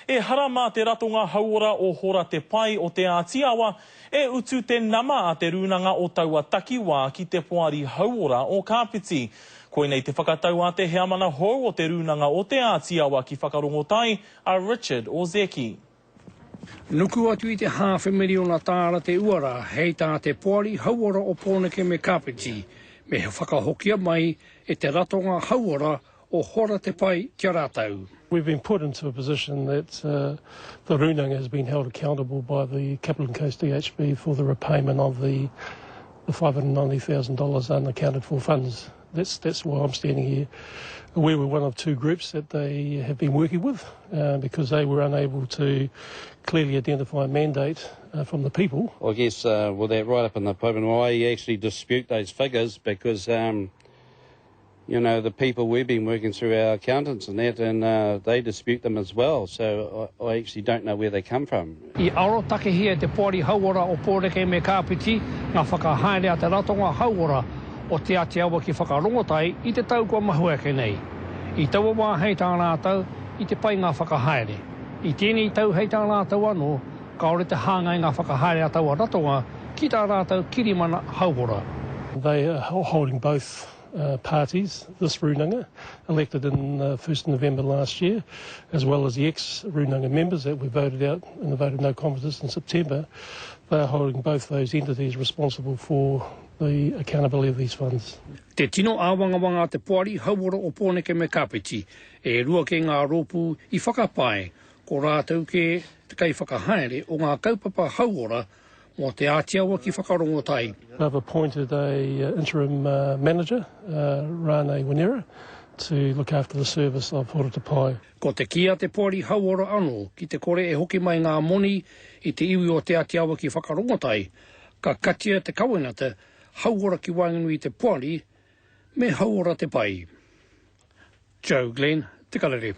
Ehara mā te Ratonga Hauora o Hora Te Pai o Te Āti Awa e utu te nama a te rūnanga o taua takiwā ki te Poari Hauora o Kāpiti. Koinei te whakatau a te heamana hou o te Rūnanga o Te Āti Awa ki Whakarongotai, a Richard Ozeki. Nuku atu i te hāwhe miriona tāra te uara hei tā te Poari Hauora o Pōneke me Kāpiti me he whakahokia mai e te Ratonga Hauora o Hora Te Pai ki a rātou. We've been put into a position that the Rūnanga has been held accountable by the Capital and Coast DHB for the repayment of the $590,000 unaccounted for funds. That's, that's why I'm standing here. We were one of two groups that they have been working with uh, because they were unable to clearly identify a mandate uh, from the people. I guess, uh, well, that right up in the pub, and I actually dispute those figures because um, you know, the people we've been working through our accountants and that, and uh, they dispute them as well. So I, I actually don't know where they come from. I arotakehia e te Poari Hauora o Pōneke me Kāpiti ngā whakahaere a te Ratonga Hauora o Te Āti Awa ki Whakarongotai i te tau kua mahue ake nei. I taua wā hei tā rātou, i te pai ngā whakahaere. I tēnei tau hei tā rātou anō, kāore te hāngai ngā whakahaere a taua ratonga ki tā rātou kirimana hauora. They are holding both parties, this Runanga, elected in 1st November last year, as well as the ex-Runanga members that we voted out in the vote of no confidence in September. They are holding both those entities responsible for the accountability of these funds. Te tino āwangawanga a te Poari Hauora o Pōneke me Kāpiti, e rua kē ngā rōpū i whakapae ko rātou kē te kaiwhakahaere o ngā kaupapa hauora mō Te Āti Awa ki Whakarongotai. They've appointed a interim manager, Rane Winera, to look after the service of Hora Te Pae. Ko te kī a te Poari Hauora anō, ki te kore e hoki mai ngā moni i te iwi o Te Āti Awa ki Whakarongotai, ka katia te kawenata hauora ki waenganui i te Poari me Hauora Te Pai. Joe Glenn, Te Karere.